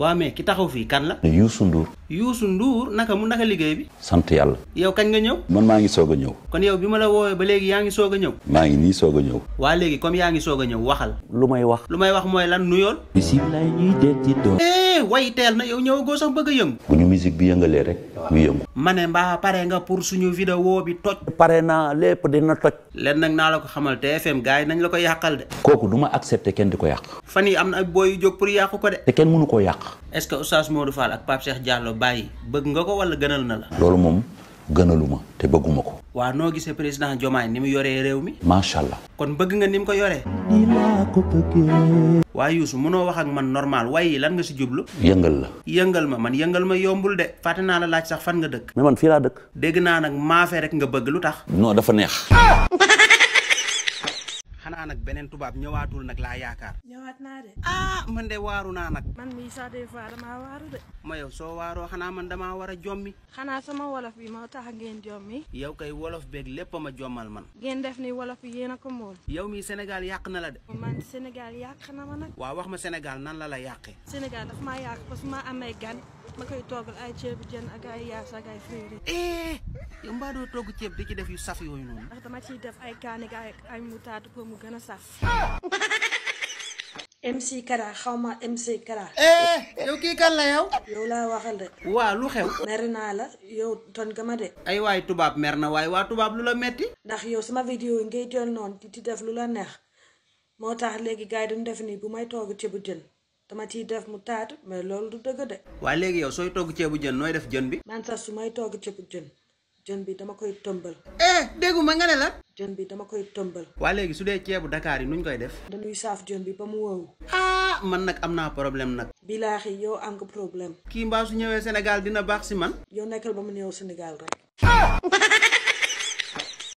waa mais ki taxaw fii kan la. Youssou Ndour. Youssou Ndour naka liggéey bi. sant yàlla. yow kañ nga ñëw. man maa ngi soog a ñëw. kon yow bi ma la woowee ba léegi yaa ngi soog a ñëw. maa ngi nii soog a ñëw. waa léegi comme yaa ngi soog a ñëw waxal. lu may wax. lu may wax mooy lan nuyool. bisimilah ñuy deet ci doon. way teel na yow ñëwagoo sax bëgg a yëngu. bu ñu musique bi yëngalee rek ñu yëngu. ma ne mbaa pare nga pour suñu vidéo bi toj. pare naa lépp dina toj. leen nag naa la ko xamal TFM gars yi nañ la ko yàqal de. kooku du ma accepté kenn di ko yàq. fan yi am na ay booy yu jóg pour yàqu ko de. te kenn mënu koo yàq. est-ce que Oustaz Modou Fall ak Pape Cheikh Diallo bàyyi bëgg nga ko wala gënal na la. loolu moom gënaluma te bëgguma ko. waa noo gisee président Diomaye ni mu yoree réew mi. macha allah. kon bëgg nga ni mu ko yoree. nii laa ko bëggee. waa Youssou mënoo wax ak man normal waaye lan nga si jublu. yëngal la. yëngal ma man yëngal ma yombul de fàtte naa la laaj sax fan nga dëkk. mais man fii laa dëkk. dégg naa nag maafe rek nga bëgg lu tax. non dafa neex. xanaa nag beneen tubaab ñëwaatul nag laa yaakaar. ñëwaat naa de. man de waaru naa nag. man mii sax des fois damaa waaru de. ma yow soo waaroo xanaa man damaa war a jommi. xanaa sama wolof bi moo tax ngeen jommi. yow kay wolof beeg lépp ma jommal man. ngeen def ni wolof yi yéen a ko mool. yow mii Sénégal yàq na la de. man Sénégal yàq na ma nag. waaw wax ma Sénégal nan la yàqee. Sénégal daf maa yàq parce que ma amee gan ma koy toggal ay ceebu jën ak ay yaas ak ay friiri. yow mbaa doo togg ceeb di ci def yu saf yooyu noonu. ndax dama ciy def ay kaani ak ay mutaatu pour mu gën a saf. MC Kara xaw ma MC Kara. yow kii kan la yow. yow laa waxal de. waa lu xew. mer naa la yow ton nga ma de. ay waay tubaab mer na waaye waa tubaab lu la metti. ndax yow sama vidéo yi ngay jël noonu di def lu la neex moo tax léegi gars yi duñ def nii bu may togg ceebu jën dama ciy def mu taatu mais loolu du dëgg de. waa léegi yow sooy togg ceebu jën nooy def jën bi. man sax su may togg ceebu jën bi dama koy tëmbal. dégguma nga ne la. jën bi dama koy tëmbal. waa léegi su dee ceebu Dakar yi nuñ koy def. dañuy saaf jën bi ba mu wow. man nag am naa problème nag. bilaahi yow am nga problème. kii mbaa su ñëwee Sénégal dina baax si man. yow nekkal ba mu ñëw Sénégal rek.